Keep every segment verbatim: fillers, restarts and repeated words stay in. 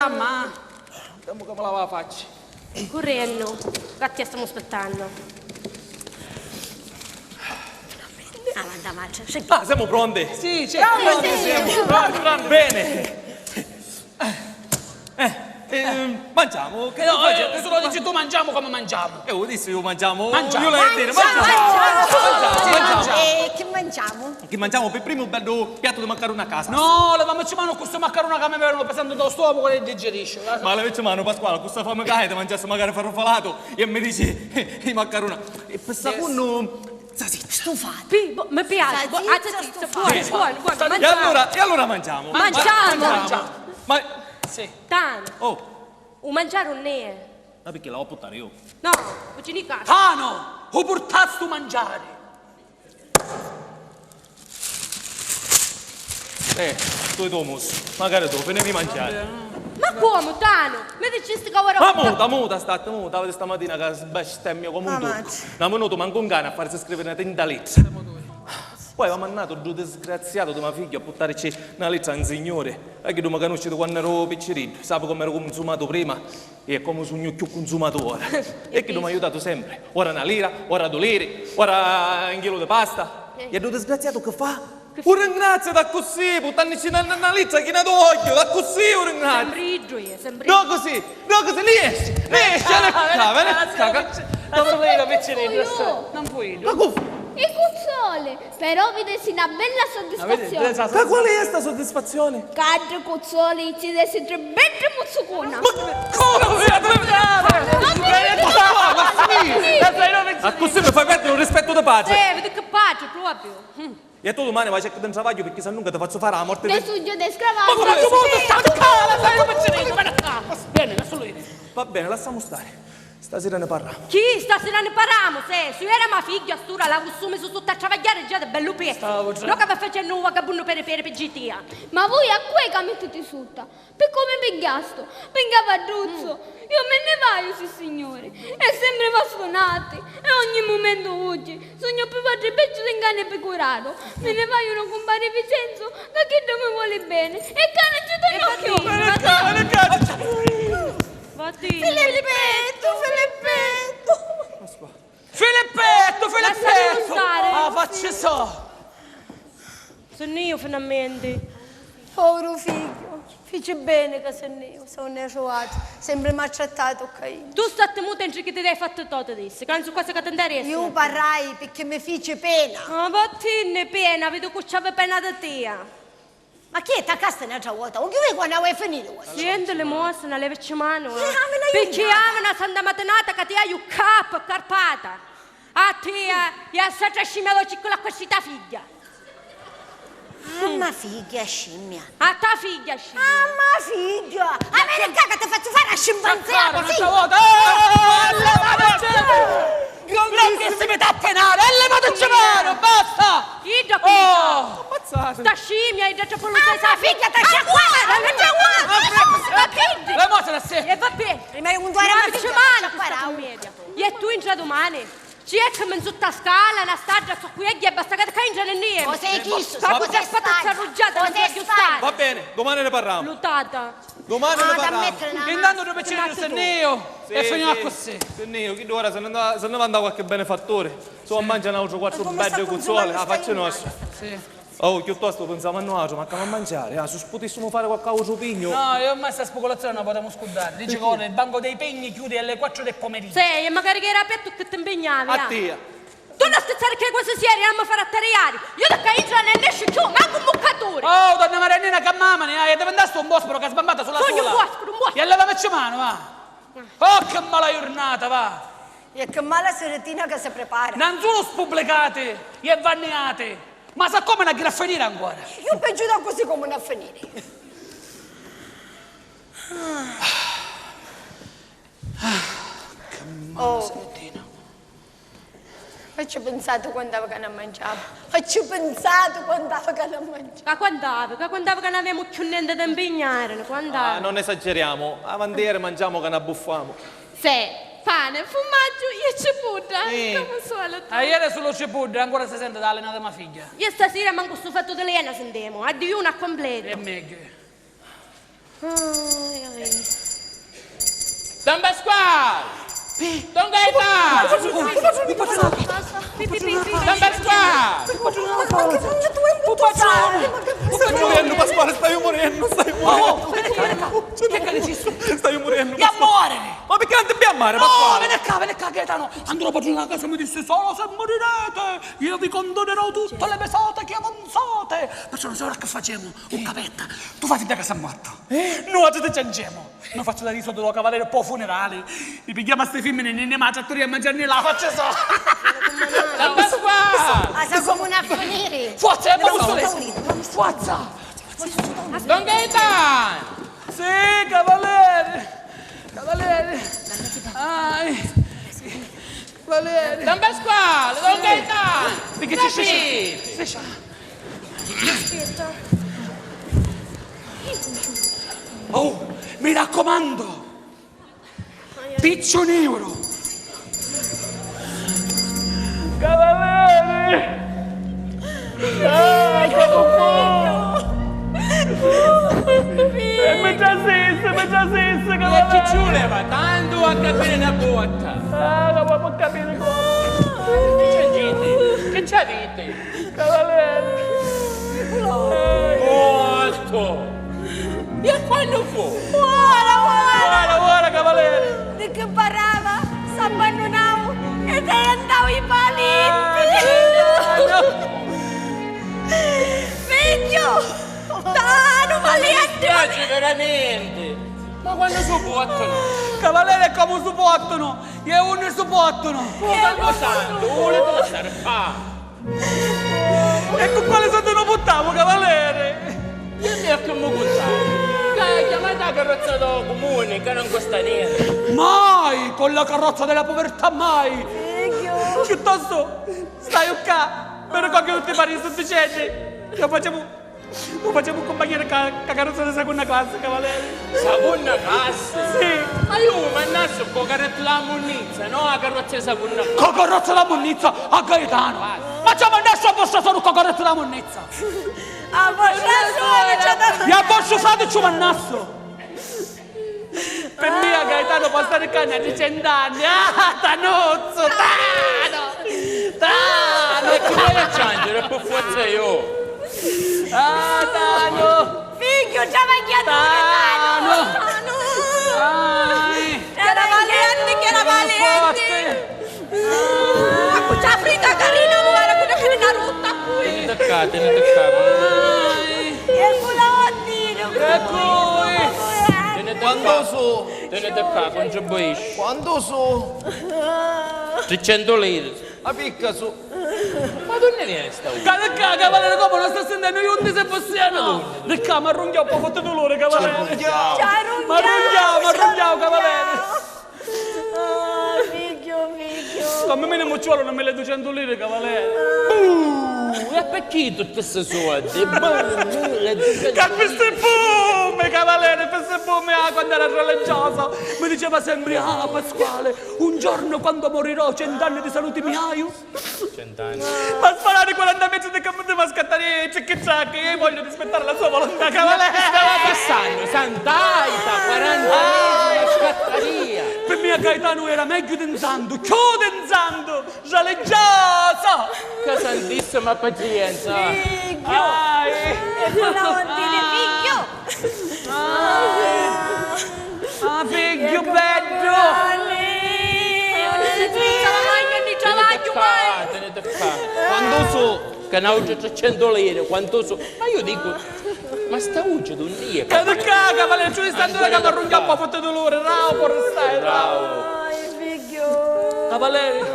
Mamma! Dammi ca mi lava la facci. Currennu, ca ti stamu aspettannu. Avanti, matri, sì. Ah, siamo pronti? Sì, certo. Pronti, pronti, pronti. Bene. Eh, eh, mangiamo, che... No, eh, se lo dici tu, mangiamo come mangiamo. Eh, lo dissi io, mangiamo. Mangiamo. Io l'ho detto, mangiamo. Mangiamo, mangiamo. Mangiamo. E che mangiamo? Chi mangiamu pi primu un beddu piattu di maccaruna a casa? No, levamuci manu cu stu maccaruna ca mi venunu pesanti ntô stomacu e digerisciu. Ma levici manu, Pasquale, cu sta fami ca hai ti mangiassi macari farrufalatu e mi dici i maccaruna. E pi secunnu, salsiccia. Stufata. Pi-, bo-, mi piaci, bo-, salsiccia, stufata. Buoni, buoni, buoni, mangiamu. E allura, e allura mangiamu. Mangiamu. Mangiamu. Ma sì. Tanu. Oh. U mangiari unn'è? Ma picchì l'haiu a puttari io? No, cucini casa. Tanu, u purtasti u mangiari. Eh, tu e Tomus, macari tu, finimi di mangiari. Ma comu, Tanu? Mi dicisti ca ora... Ma muta, muta, statti muta, vidi stamatina ca sbestemmia comu un turcu. Na minutu mancu un cani a farsi scriviri na tinta littra. Poi avemu mannatu ddu disgraziatu di ma figghiu a puttarici na littra a un signuri, e chiddu mi canusci di quannu eru picciriddu, sapi comu eru cunzumatu prima. E comu sugnu cchiù cunzumatu ora. E chiddu m'ha aiutatu sempri. Ora na lira, ora du liri, ora un chilu di pasta. E ddu disgraziatu chi fa? U ringraziu d'accussì, puttannici na, na, na littra china d'ogghiu, d'accussì u ringraziu. Sempri iddu, sempri iddu. No così, no così, niesci, niesci, veni ccà, veni ccà. Non fu iddu, picciriddu, non fu iddu. Ma cu fu? I cuzzoli! Però videsi na bella soddisfazioni. Ca quali è sta soddisfazioni? Ca ddi cuzzoli ci desi tri beddi muzzucuna. Ma comu? Accussì mi fai perdiri u rispettu di patri. Eh, vidi chi patri, propriu. E tu dumani vai cerca di un travagghiu picchì sannunca ti fazzu fari a morti di... Ti sugnu di scravaggio. Ma comu? Veni, lassalu iri. Va bene, lassamu stari. Stasira ne parramu. Chi? Stasira ne parramu? Se, su era ma figghiu a st'ura l'avussu misu sutta a travagghiari già di bellu pezzu. No ca va facennu u vagabunnu peri peri pi gitia. Ma vui a cu è ca mittiti sutta? Pi cu mi pigghiastu? Pi un cavadduzzu? Io mi nni vaiu, sissignuri. E sempri va stunati. E ogni mumentu vuci. Sugnu pi patri pecciu di un cani picuraru. Mi nni vaiu da cumpari Vicenzu, ca chiddu mi voli beni. E ccà non ci tornu cchiù. Vatti. Filippettu, Filippettu! Filippettu, Filippettu! Ah, facci so! Sugnu io finalmenti. Poviru figghiu, fici beni ca sugnu io, se un ne truvatu, sempri m'ha trattatu ccà. Tu statti muta entri chi ti dai fatti to, ti dissi, ca non su cosi ca ti ntaressanu. Io parrai picchì mi fici pena. Ah, vattinni pena, vidu cu ci havi pena di tia. Ma chi è, taccasti n'autra vota? U chiuvi quannu haiu a finiri? Senti, limosina, levici manu, eh. Picchì havi na santa matinata ca ti haiu ccà appi carpata. A tia, e a ss'atra scimmia lo ciccu l'acqua a sta figghia. A ma figghia scimmia. A ta figghia scimmia. A ma figghia! A veni ccà ca ti fazzu fari a scimpanzia così! Grandissimi tappenari, e levatucci manu, basta! Idda qui! Ammazzati! Sta scimmia, idda troppu lu sai. A ma figghia ta sciacquata, ta sciacquata! Ma piddi! La mosa da sé! E va bene! Prima io un due era ma figghia ta sciacquata! E tu intra dumani? Ci è ca mi nzutta scala, na stadda, so cu è ghia, basta ca ca intra nni è. Cos'è chistu? Cos'è stadda? Cos'è stadda? Va bene, dumani ne parramu. Nutata. Dumani ne parramu. Intantu ddu piccirinu si nni iu e finiu accussì. Si nni iu, chiddu ora si nni va, si nni va nda qualchi benefatturi. Su a mangia n'autru quattru beddi cuzzoli, a facci nostra. Sì. Oh, chiuttostu pinsamu a nuatru, ma c'hamu a manciari, ah, su sputissimu fari qualchi autru pignu. No, io ormai sta speculazioni la putemu scurdari. Dici ca ora il banco dei pegni chiudi alle quattro del pomeriggio. Sì, e macari ca era apertu chi ti mpignavi, ah. A tia. Tu non scherzari che quasi seri, non mi fari attariari. Io da ca intra non nesci più, manco un muccaturi. Oh, donna Mariannina, calmamani, ah, è diventatu un bosporo che ha sbambato sulla sola. Sognu un bosporo, un bosporo. E levamici manu, va. Oh, che mala jurnata, va. E che mala siritina che si prepara. Non sulu spubblicati e vanniati. Ma sa comu n'ha a finiri ancora? Iu peggiu d'accussì comu n'ha a finiri. Ah, che mala siritina. Oh. Facci pinsari quant'havi ca n'ha mangiamu. Facci pinsari quant'havi ca n'ha mangiamu. Ca quant'havi, ca quant'havi ca n'avemu cchiù nenti di mpignari, quant'havi. Ah, non esageriamo. Avanti ieri mangiamu ca n'abbuffamu. Sì, pani, furmaggiu e cipudda, comu sulu. Aieri sulu cipudda, ancora si senti da l'alena di ma figghia. Io stasira mancu stu fattu di l'alena sintemu, a digiunu a completu. È megghiu. Ai, ai. Don Pasquale! Don Gaetano! Don Pasquale! Staiu murennu, Pasquale, staiu murennu, staiu murennu. Staiu murennu, Pasquale. Ma picchì non ti piammari, Pasquale? No, veni ccà, veni ccà, Gaetano. Andò a padruna a casa mi dissi: "Solo se murirete, io vi condonerò tutte le mesate che avanzate." Perciò, non so ora che facemu. Oh, capetta, tu fai finta ca si è mortu. Eh? Nuatri ti ciancemu. Nni fazzu dari i soddi dô cavaleri pô funerali. Ni pigghiamu a sti fimmini e nni, nni, ma a trattoria a mangiari nni la facci sô. Don Pasquà! Ma sa comu na finiri? Forza, è proprio sto. Forza! Don Gaetano! Sì, cavaleri! Cavaleri! Ai! Cavaleri! Don Pasquale, Don Gaetano! Perché ci... Sapete! Oh, mi raccomando! Picciu niuru! Cavaleri! Ah, che buffo! E mi trasissi, mi trasissi, cavaleri! Ma chi ci vuleva? Tantu a capiri na botta! Ah, ma può capiri come? Che c'è, gente? Che c'avete? Cavaleri! Morto! E quannu fu? Ora, ora! Ora, ora, cavaleri! Di chi parrava? S'abbannunau e diventau i palitti! Ah, no! Figghiu! Tanu, palitti! Mi dispiace veramenti! Ma quannu su pottunu? Cavaleri, e comu su pottunu? E unni su pottunu? Cu Campusantu, vuliti sarpà? E cu quali soddi nu puttamu, cavaleri? Dimmi a chi mu cuntai. Ca chiamati a carrozza dô cumuni, ca non costa nienti. Mai! Con la carrozza della povertà, mai! Figghiu! Piuttostu, staiu ccà, mi ricogghiu tutti i pari suddiceddi, e facemu U facemu cumpagnari ca, ca carrozza di secunna classi, cavaleri. Secunna classi? Sì. Ma iu u mannassi cu a carretta dâ munnizza, no a carrozza di secunna classi. Cu a carrozza dâ munnizza a Gaetanu? Ma ci a mannassi a vostra soru cu a carrozza dâ munnizza? A vostra soru ci a... E a vostru frati ci u mannassi. Pi mia Gaetanu pò stari ccà n'atri cent'anni. Ah, Tanuzzu, Tanu! Tanu! E chi vai a cianciri? E pi forza iu! Ah, Tanu! Figghiu, travagghiaturi, Tanu! Tanu! Ai! Travagghianti, travagghianti! Ah, cu c'ha fritta carina, mu guarda cu na carina rutta qui! Teniti ccà, teniti ccà. Ai! E cu la ordinu, e cui? Quantu su? Teniti ccà, cuntribuisci. Quantu su? Tricentu liri. Ma picca su. Ma d'unni veni sta uva? Ca di ccà, cavaleri, comu non sta sintennu, iu unni si pussianu? Di ccà m'arrunghjau pô fotti duluri, cavaleri. M'arrunghjau, m'arrunghjau, cavaleri. Ah, figghiu, figghiu. Comu minimu ci volunu milli e ducentu liri, cavaleri. Buh! E picchì tutti sti soddi? Buh! Milli e ducentu liri. Ca pi sti fumi, cavaleri, pi sti fumi, ah, quannu era religiosa, mi diceva sempri: "Ah, Pasquale, un giorno quando morirò, cent'anni di salute mi haiu?" Cent'anni. Ma sparari quaranta metri di campu di mascattaria e cicchi ciacchi, io voglio rispettare la sua volontà, cavaliere. Ma chi stava passannu? Sant'Aita, quaranta metri di mascattaria. Pi mia Gaetanu era megghiu di un santu, cchiù di un santu, religioso! Ca santissima pacienza! Figghiu! Ai! E quella vuol dire figghiu! Ah, figghiu beddu! Teniti ccà, teniti ccà. Quantu su? Ca n'autri trecentu liri, quantu su? Ma io dico, ma sta vuci d'unni è? Ca di ccà, cavalieri, ci sta dura ca m'arrunghia un po' fotte dolore, bravo, pure stai, bravo. Ai, figghiu. Cavalieri,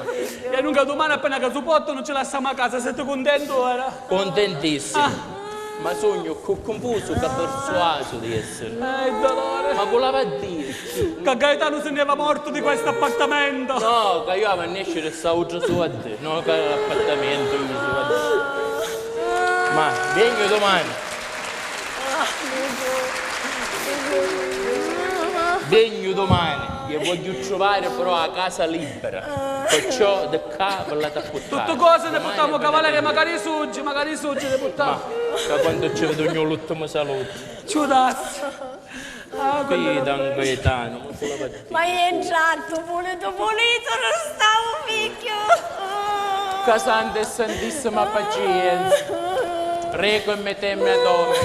e dunca dumani appena ca su portano ci lasciamo a casa, siete contenti ora? Contentissimo. Ah. Ma sugnu cchiù cunfusu ca persuasu di essiri. Eh, dolore. Ma cu l'ava a diri? Ca Gaetanu si nn'eva mortu di questu appartamento. No, ca iu ava a nesciri sta autra suoddi, no ca l'appartamento, iu suoddi. Ma vegnu dumani. Vegnu dumani e vogghiu truvari però a casa libera. Perciò di ccà vi l'ati a purtari. Tutti cosi ni purtamu, cavalieri, macari i suggi, macari i suggi ni purtamu. Ma ca quantu ci vi dugnu l'ultimu salutu. Ci u dassi. Pita, Gaetano. Ma è entratu pulitu pulitu, non stau figghiu. Ca santa e santissima pacienza. Prego e mettemi a dove.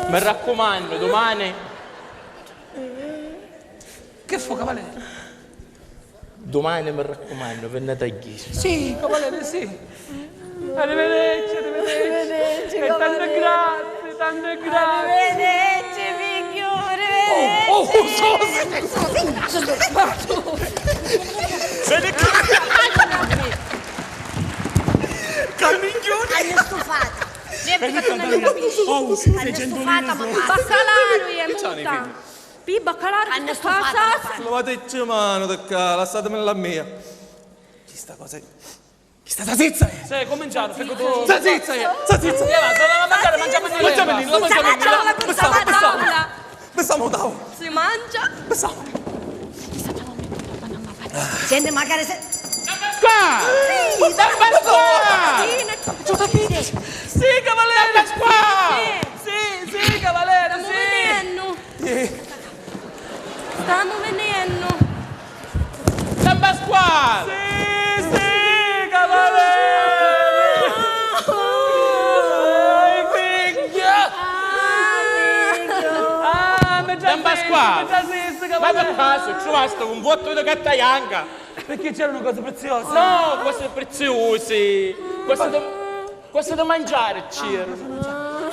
Mi raccumannu, dumani. Che fu, cavaliere? Dumani, mi raccumannu, venniti a ghiri. Sì, cavaliere, sì. Arrivederci, arrivederci. Arrivederci, e tante cavaliere. Grazie, tante grazie. Arrivederci, figghiu, arrivederci. Oh, oh, oh, so, so, so, so. Vedi che... Che minchioni. Hanno stufato. Vedi che... Oh, sì, sì, hanno stufato, papà. Baccalà, è muta. Pi baccalà, hanno stufato, papà. Lavaticci manu di ccà, lassatimilla a mia. Chista cosa è? Chista salsizza è! Sì, cuminciaru, ficu tu. Salsizza è! Salsizza! Leva, se la mangiare, mangiamennilla. Mangiamennilla, mangiamennilla. Pensamu, pensamu. Pensamu, dai. Si mangia. Pensamu. Senti, magari se... Qua! Sì, Don Pasquale! Sì, cavaliere! Don Pasquale! Sì, sì, cavaliere, sì! Stamu vinnennu. Eh. Stamu vinnennu. Don Pasquale! Sì, sì, cavaliere! Ai, figghia! Ah, mi trasissi, mi trasissi, cavaliere! Ma per caso truvasti un votto di carta bianca? Perché c'erano cose preziose? No, cose preziose! Cose di... Cosa da mangiari c'era?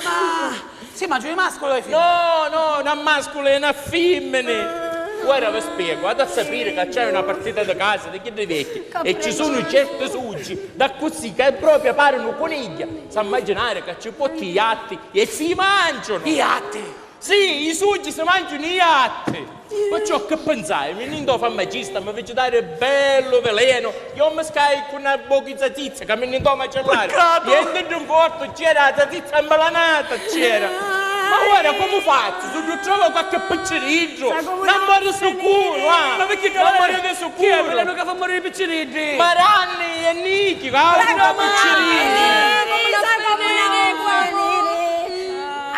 Ah, sì, ma c'è i mascoli o i fimmini? No, no, na mascula e na fimmini. Ora vi spiego, ati a sapiri ca c'è una partita di casi di chiddi vecchi e ci sono certi suggi d'accussì ca proprio parinu cunigghia. S'ha immaginari ca ci potti i jatti e si mangiano. I jatti? Sì, i suggi si mangianu i jatti! Perciò chi pinsai? Mi nni ntò farmacista, mi fici dari bellu velenu, iu mi scai cu na bocu i zazizza ca mi nni ntò macellari. Peccato! E nni nfortu c'era a zazizza ammalanata, c'era! Ma ora comu fazzu? Sugnu trovu qualche picciriddu? N'ammoru sicuru, ah! Ma perché n'ammoru di sicuru? Chi è velenu ca fa moriri i picciriddi? Maranni e nichi, ca auguru ca picciriddi!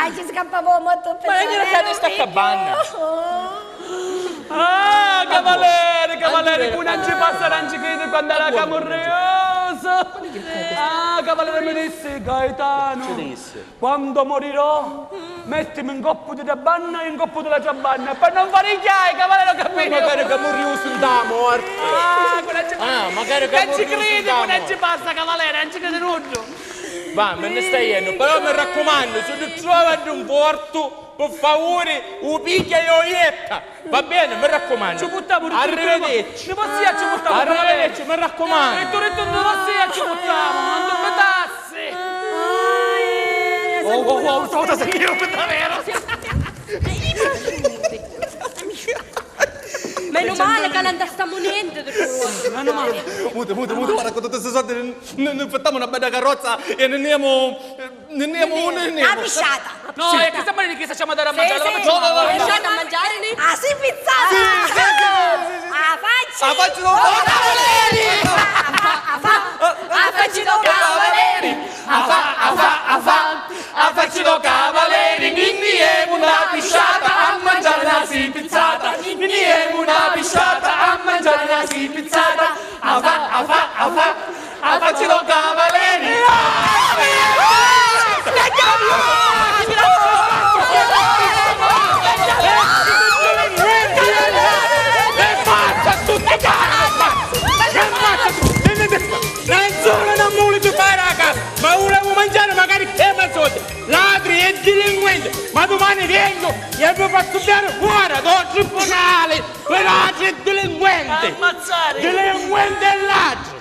Ah, ci scappavamo tutto. Ma io non sta cabana. Ah, cavalieri, cavalieri, cu non ci passa, non ci cridi quando era camurrioso. Ah, cavaliere, mi dissi, Gaetano, quando morirò, mettimi in coppu di tua banna e in coppu di la tua banna, per non fare i chiai, cavaliere, ho capito. Ma magari camurrioso in da morte. Ah, magari camurrioso in da morte. Non ci cridi, non ci passa, cavaliere, non ci cridi nulla. Va, me ne stai jennu, però mi raccumannu, si tu trovi un portu, pi favuri, u pigghia e u jetta. Va bene, mi raccumannu. Ci puttamu, arrivederci. Ni vossia ci puttamu. Arrivederci, mi raccumannu. E tu rittu ni vossia ci puttamu, non dubbitassi. Oh, oh, oh, sta cosa sì, io davvero. Menu male ca non tastamu niente di più. Menu male. Muti, muti, muti, guarda, con tutti questi soldi ne, ne, ne fattiamo una bella carrozza e ne andiamo, ne andiamo, ne andiamo. La pisciata. No, e che sta male che sta chiamata da mangiare? Sì, sì. No, no, no, no. Lasciate a mangiare lì. Ah, sì, pizzata. Sì, sì, sì, sì, sì. Ah, facci. Ah, facci, no. A fa-, a fa-, a facci do cavaleri. A fa, a fa, a fa, a facci do cavaleri, nni jemu na pisciata a mangiari na si pizzata, nni jemu na pisciata a mangiari na si pizzata, a fa, a fa, a fa, a facci do cavaleri. E mazza tutti quanti! E mazza tutti! Nessuno non vuole giocare a casa! Ma vulevo mangiare magari che mazzotti, ladri e delinquenti, ma domani vengo e vi faccio dare fuori dal tribunale per ladri e delinquenti. Ammazzare! Delinquenti e ladri!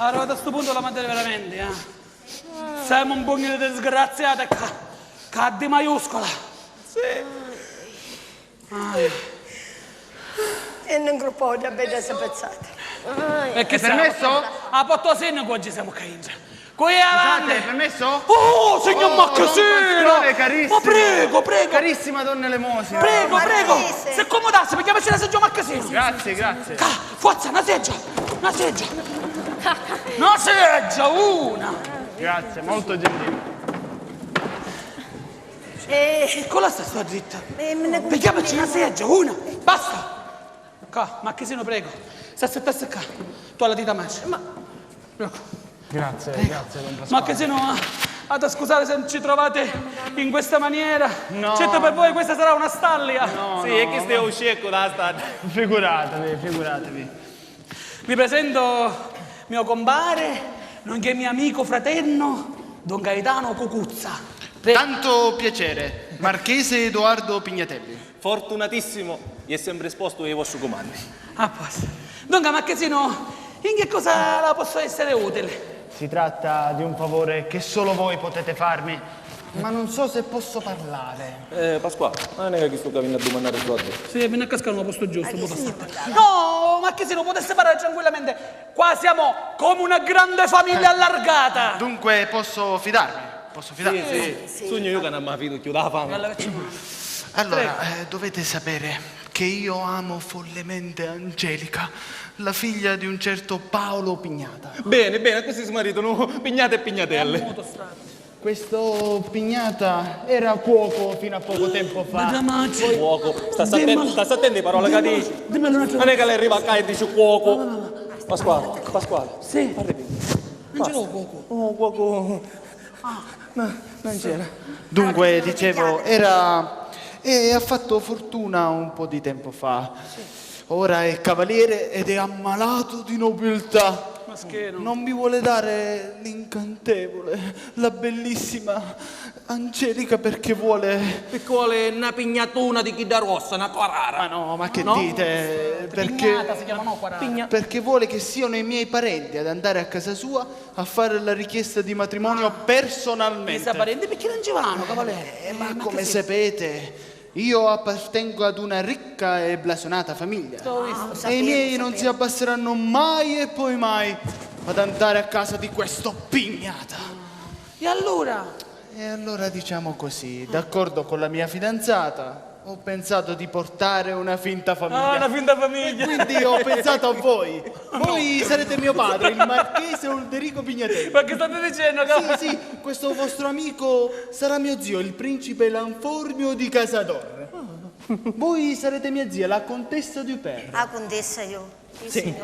Arrivati a stu puntu, la madre veramente, eh. Semu un pugnu di disgraziati ca, ca D maiuscola. E non gruppo da bella sapezzata. E che è permesso? A porta sindaco oggi siamo che intra. Qui è avanti. Scusate, è permesso? Oh, signor Marchesino! Ma prego, prego. Carissima donna Elemosina. Prego, prego. Si accomodassi, perché mi c'era Sergio Marchesino. Grazie, grazie. Forza, una seggia, una seggia. Una seggia, una. Grazie, molto gentile. E con la sta dritta. Pigliamoci una seggia, una. Basta. Qua, Marchesino, prego. Sta, sta, sta qua. Tu alla dita mangia. Ma... Prego. Grazie, prego. Grazie, don Pasquale. Marchesino, ha da scusare se ci trovate in questa maniera. No. Certo, per voi questa sarà una stallia. No, sì, no, e questo è un scecco da stallia. Figuratevi, figuratevi. Vi presento mio compare, nonché mio amico fraterno, don Gaetano Cucuzza. Tanto piacere, Marchese Edoardo Pignatelli. Fortunatissimo, è sempre esposto ai vostri comandi. A posto. Dunque, Marchesino, in che cosa la posso essere utile? Si tratta di un favore che solo voi potete farmi. Ma non so se posso parlare. Eh, Pasquà, ma non è che sto capendo a domandare soldi. Sì, vieni a cascare un posto giusto, un po' passata. No, ma che se lo potesse fare tranquillamente. Qua siamo come una grande famiglia allargata. Dunque posso fidarmi? Posso fidarmi? Sì, sì. Sogno io che non mi fido più della fame. Allora, eh, dovete sapere che io amo follemente Angelica, la figlia di un certo Paolo Pignata. Bene, bene, così si maritano Pignata e Pignatelle. Questo Pignata era cuoco fino a poco tempo fa. Cuoco. Sta attenti, sta attenti, parola che dici. Non è che lei arriva qua e dice cuoco. Pasquale, Pasquale. Sì. Arrivi. Non c'era un cuoco. Un cuoco. Ah, no, non c'era. Dunque, dicevo, era... E ha fatto fortuna un po' di tempo fa. Ora è cavaliere ed è ammalato di nobiltà. Ma scherzo. Non mi vuole dare l'incantevole, la bellissima Angelica perché vuole... Perché vuole una pignatona di chidda rossa, una corara. Ma no, ma che dite? Perché... Pignata si chiama, no corara. Perché vuole che siano i miei parenti ad andare a casa sua a fare la richiesta di matrimonio personalmente. I so parenti perché non ci vanno, cavaliere? Eh, ma come sapete, io appartengo ad una ricca e blasonata famiglia. E i miei non si abbasseranno mai e poi mai ad andare a casa di questo Pignata. E allora? E allora diciamo così, d'accordo con la mia fidanzata, ho pensato di portare una finta famiglia. Ah, una finta famiglia! E quindi ho pensato a voi. Voi sarete mio padre, il marchese Ulderico Pignatelli. Ma che state dicendo? Sì, sì, questo vostro amico sarà mio zio, il principe Lanformio di Casador. Voi sarete mia zia, la contessa Duper. Ah, contessa io. Sì.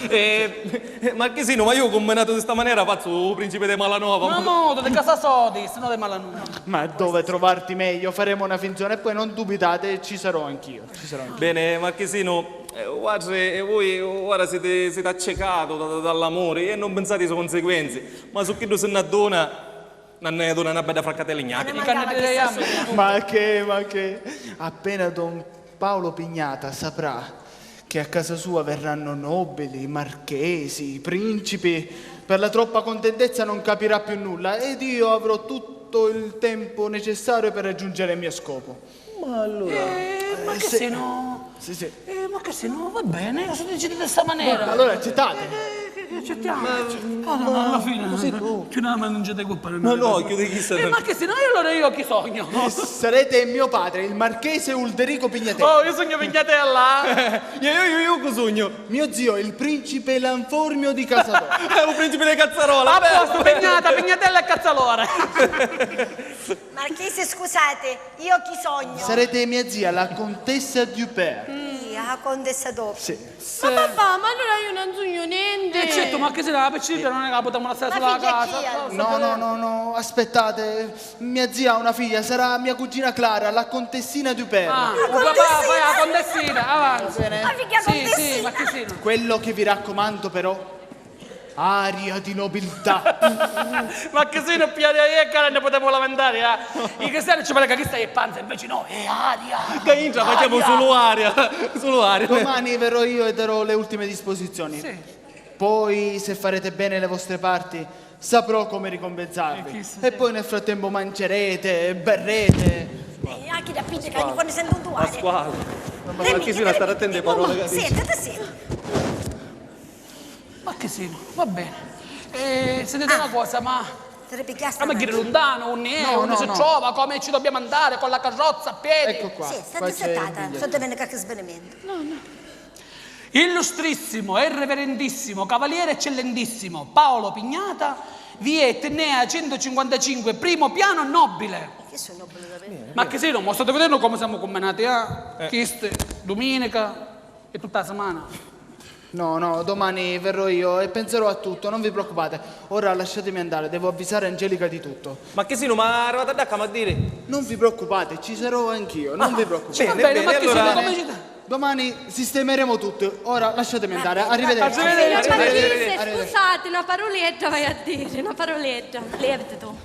Eh, Marchesino, ma io combinato di sta maniera faccio il principe di Malanova. Ma mo, di casa sodi, se no di Malanova. Ma dove trovarti meglio? Faremo una finzione e poi non dubitate, ci sarò anch'io, ci sarò anch'io. Bene, Marchesino, eh, guarda, e voi ora siete, siete accecato da- da- dall'amore e non pensate alle conseguenze, ma su chiddu si ne addona, non ne dona una bella fraccatella ignata. Ma che, ma che, appena don Paolo Pignata saprà che a casa sua verranno nobili, marchesi, principi, per la troppa contentezza non capirà più nulla ed io avrò tutto il tempo necessario per raggiungere il mio scopo. Ma allora... Eh, ma che se no... Sì, sì. Eh, ma che se no, va bene, se decidete di sta maniera. Allora accettate. Eh, che, che accettiamo? No, no, no, alla fine. Così tu. Chiudiamo e non c'è da colpa. No, no, chiudi chi se... Eh, ma che se no, io allora io chi sogno? Sarete mio padre, il marchese Ulderico Pignatelli. Oh, io sogno Pignatella. Io, io, io, io chi sogno? Mio zio, il principe Lanformio di Casador. È un principe di cazzarola. A posto, Pignata, Pignatella e Cazzalora. Marchese, scusate, io chi sogno? Sarete mia zia, la contessa Duper. Sì, la contessa Duper. Sì. Ma papà, ma allora io non sogno niente. E certo, ma che se la piccina non è che la potremmo lasciare sulla casa? No, no, no, no, aspettate. Mia zia ha una figlia, sarà mia cugina Clara, la contessina Duper. Ah, papà, poi la contessina, avanti. Ma figlia contessina. Sì, sì, ma che sì. Quello che vi raccomando però, aria di nobiltà. Ma che se non pigliare e cara ne potremmo lamentare, eh? I cristiani ci pare che questa è panza, invece no, è aria. Che intra facciamo solo aria, solo aria. Domani verrò io e darò le ultime disposizioni. Sì. Poi, se farete bene le vostre parti, saprò come ricompensarvi. E poi nel frattempo mangerete, berrete. Eh, anche da piccolo, quando sento un tuale. Pasquale. Ma chi si la sta attenti ai parole che dici? Senti, senti. Ma che sì? Va bene. Eh, sentite una cosa, ma... Te ripigghiasti a me dire lontano, unni è, unni si trova, come ci dobbiamo andare, con la carrozza, a piedi? Ecco qua. Sì, stai settata, sto tenendo qualche svenimento. No, no. Illustrissimo e reverendissimo cavaliere eccellentissimo Paolo Pignata, via Etnea centocinquantacinque, primo piano, nobile. Chi sono nobile davvero? Ma che sì, non state vedendo come siamo combinati, eh? Chiste, domenica e tutta la settimana. No, no, domani verrò io e penserò a tutto, non vi preoccupate. Ora lasciatemi andare, devo avvisare Angelica di tutto. Ma chi sinu, ma arrivata ddà c'amu a diri? Non vi preoccupate, ci sarò anch'io, non vi preoccupate. Bene, bene, allora. Domani sistemeremo tutto. Ora lasciatemi andare. Arrivederci. Signor Marchese, scusate, una paroletta vai a dire, una paroletta. Levati tu.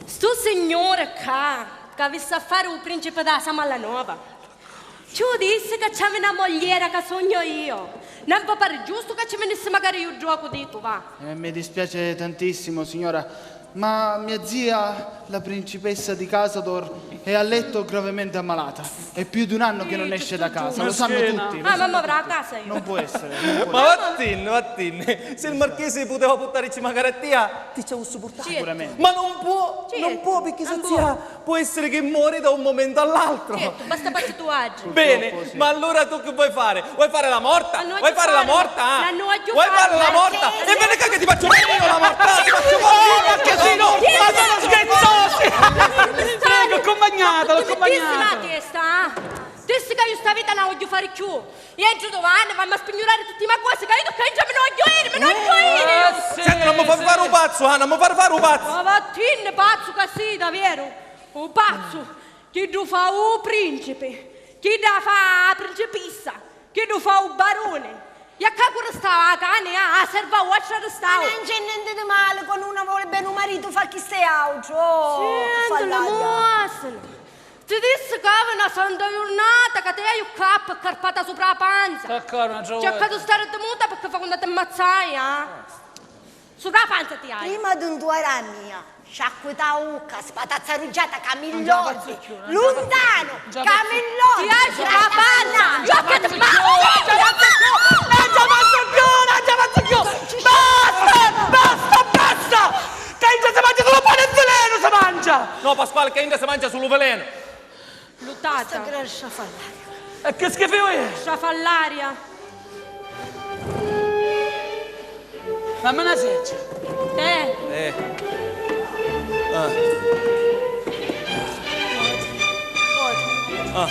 Stu signore ccà, che avissi a fare u principe da Samallanova, ci u dissi ca c'havi na mogliera ca sugnu io. Non vi pare giusto ca ci vinissi macari iu ddocu, dicu, va. Eh, mi dispiace tantissimo, signora, ma mia zia, la principessa di Casador, è a letto gravemente ammalata. È più di un anno che non esce da casa, lo sanno tutti. Ah, ma avrà a casa io. Non può essere, non può essere. Ma vattinni, vattinni. Se il marchese puteva purtarici macari a tia, ti ci avussi purtatu. Sicuramente. Ma non può, non può, perché sa zia può essere che muore da un momento all'altro. Certo, basta pazzi tu oggi. Bene, ma allora tu che vuoi fare? Vuoi fare la morta? Vuoi fare la morta? Vuoi fare la morta? E vedi che ti faccio io la morta! Ti faccio morire! Oh, ma che sei, no? Ma sono scherzosi! Prego, accompagnata, l'accompagnata! Ti dissi la testa, eh? Dissi che io sta vita non la voglio fare più! Ientri domani, vammi a spignurari tutti i me cosi, ca io ca intra mi nni vogghiu iri, mi nni vogghiu iri! Senti, non mi fari fari u pazzu, ah, non mi fari fari u pazzu! Ma vattinni, pazzu ca sì, davveru! U pazzu! Chiddu fa u principi, chidda fa a principissa, chiddu fa u baruni. E a cacu ristau a cani, a serva vostra ristau. Ma non c'è niente di male quando uno vuole bene u maritu fa chistu e autru. Oh, sì, che fa l'aria. Ti dissi ca havi na santa jurnata ca ti haiu ccà ppi carpata supra a panza. Ca cara na trovata. Cerca di stari muta picchì fa quannu ti mmazzai, eh? Supra a panza ti haiu. Prima di ntuari a mia, sciacquita a ucca, spatazza ruggiata, camillotti. Luntanu, camillotti. Ti haiu supra a panza. Non ci avanzu più, non ci avanzu più, non ci avanzu più. Basta, basta, basta. Ca intra si mangia sulu pani e velenu si mangia! No, Pasquale, ca intra si mangia sulu velenu! Luttata. Sta gran sciafallaria. E che schifo è? Sciafallaria. Dammi una seggia. Te. Eh. Ah. Ah.